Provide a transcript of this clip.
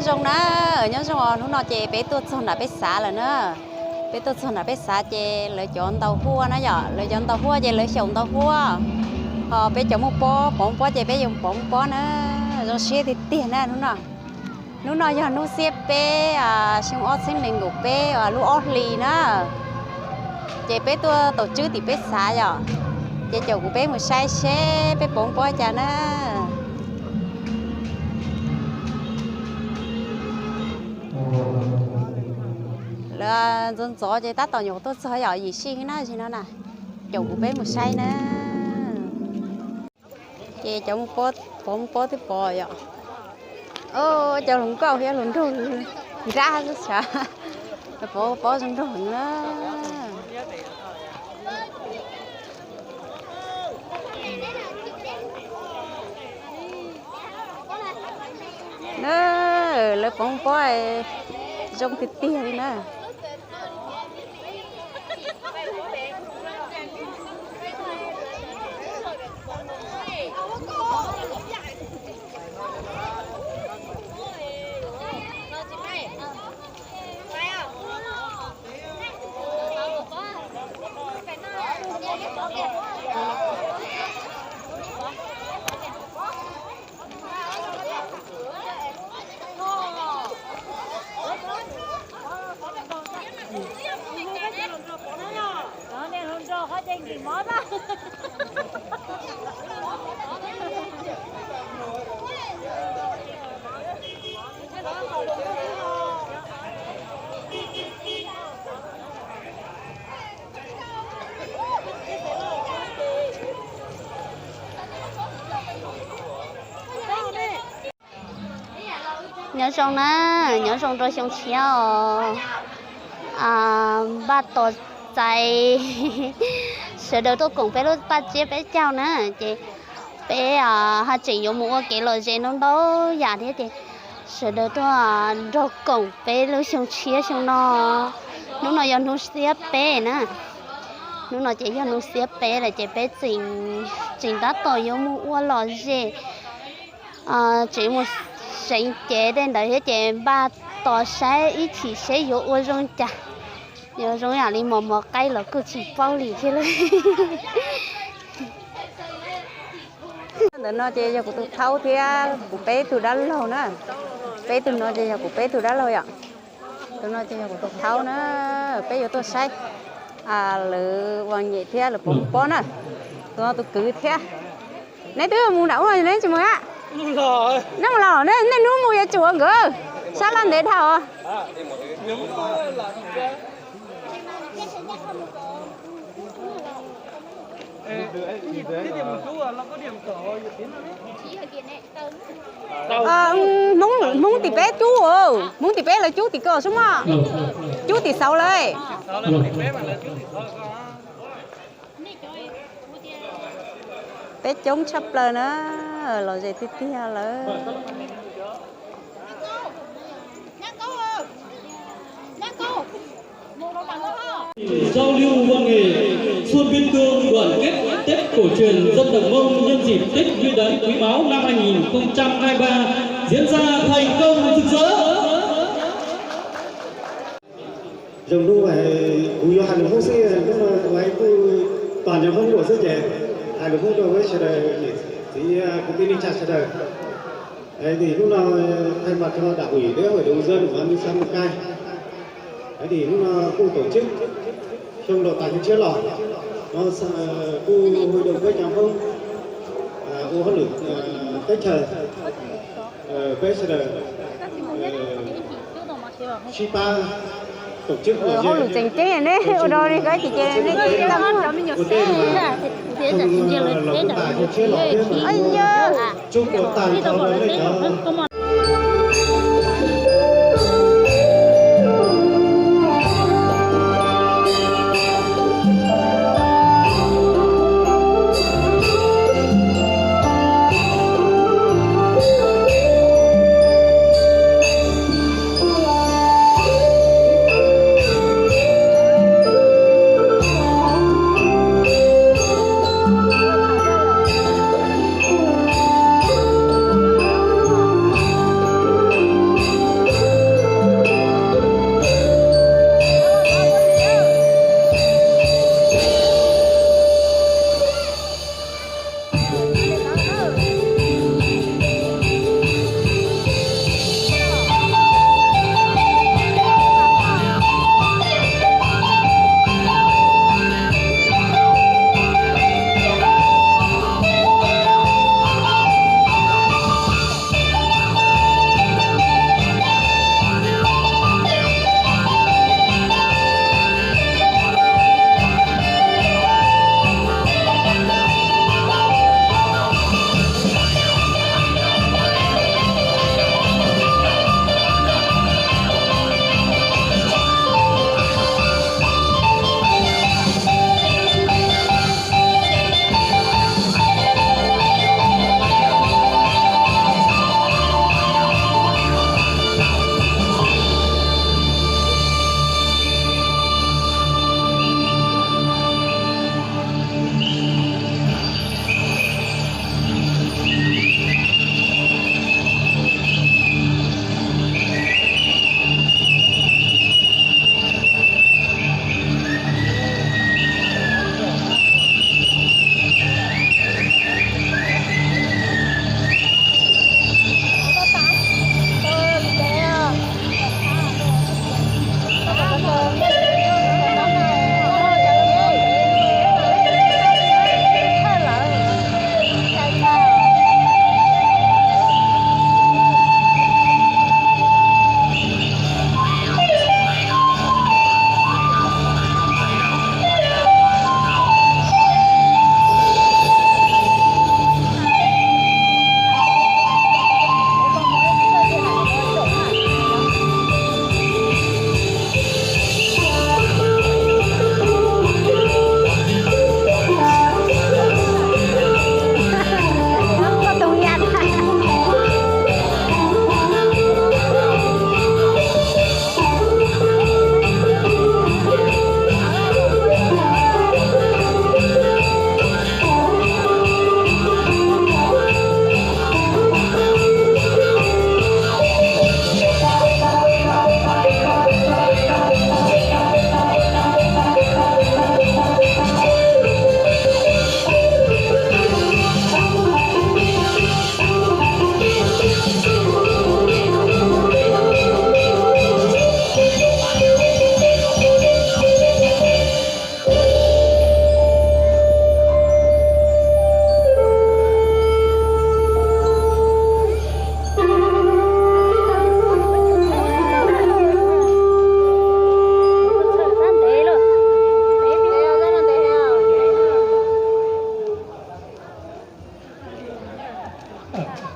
Zoo na, nyob zoo os, hnub no ces peb tuaj txog nram peb xav lawm na. Peb tuaj txog nram peb xav ces lawv cov ntaus huaj na yom, lawv cov ntaus huaj ces lawv xyaum ntaus huaj. Ho peb cov muaj pob, pov muaj pob ces peb yuav pov muaj pob na. Zoo siab tiag tiag na hnub no. Hnub no yog hnub xiab peb, xyoo ob txhiab nees nkaum peb, lub ob hlis na. Ces peb tuaj taus tswb tim peb xav yom. Ces caum kuv peb mus saib seb peb pov muaj pob cas na. Lawv ntxov ntxov ces tab tom nyuam qhuav tuaj txog yom, yim sij na, zaum no na. Caum kuv peb mus saib na. Ces cov muaj pob, pov muaj pob twb pov yom. Cov hluas nkauj thiab hluas nraug nrab xwb xav. Pov pob zoo nraug heev na. Na, lawv pov pob zoo tiag tiag li na. Nyob zoo na, nyob zoo rau xyoo tshiab os. Npaj tos txais sawv daws tuaj koom peb lub paj tsiab peb caug na, ces peb ho tseem yuav mus ua kev lom zem ntau ntau yam thiab ces sawv daws tuaj nrog koom peb lub xyoo tshiab xyoo no. Hnub no yog hnub xiab peb na, hnub no ces yog hnub xiab peb lawm ces peb tseem, tseem tab tom yuav mus ua lom zem, tseem mus seev cev tej ntawd thiab ces npaj tos saib ib chim seb yuav ua zoo cas. Yuav zoo yam li mos mos qaib los kuj tsis paub li thiab lauj. Ntawm no ces yog kuv tus thaub thiab kuv peb tug dab laug na. Peb tug no ces yog kuv peb tug dab laug yom. Tus no ces yog kuv tus thaub na. Peb yuav tuaj saib lawv ua nyem thiab lawv pov pob na. Tus no tus kwv thiab. Neb twb mus nram ub no neb tsis mus a? Neb mus los, nej hnub mus yuav tsum ua nkawd sab laj ntev dhau. Hmoob tim peb cub, Hmoob tim peb lawv cub tim ko xwb mog. Cub tim xauv lawm. Peb coob tshaj plaws na, lom zem tiag tiag lawm. Giao lưu văn nghệ Xuân Biên Cương đoàn kết Tết cổ truyền dân tộc Mông nhân dịp Tết Nguyên đán Quý Mão năm hai nghìn không trăm hai mươi ba diễn ra thành công rực rỡ. Zoo hnub kuv yuav hais lus Hmoob xwb, hnub no kuv hais kuj tog nyob Hmoob luam xwb ces hais lus Hmoob rau peb sawv daws, niam txiv kwv tij neej tsa sawv daws. Hnub no thay mặt cho Đảng ủy với Hội đồng nhân dân của xã Mường Cai, hnub no kuj tổ chức xyoo laus tas xyoo tshiab los, no kuj hội đồng peb cov Hmoob ua hauj lwm teb chaws, peb sawv daws sib pab tổ chức. Hauj lwm tseem ceeb ne, ua dog li koj ces ces nej ces txaj muag. Ua ntej mas xyoo laus tas xyoo tshiab los thiab, chúc ua tag nrho nej cov Ua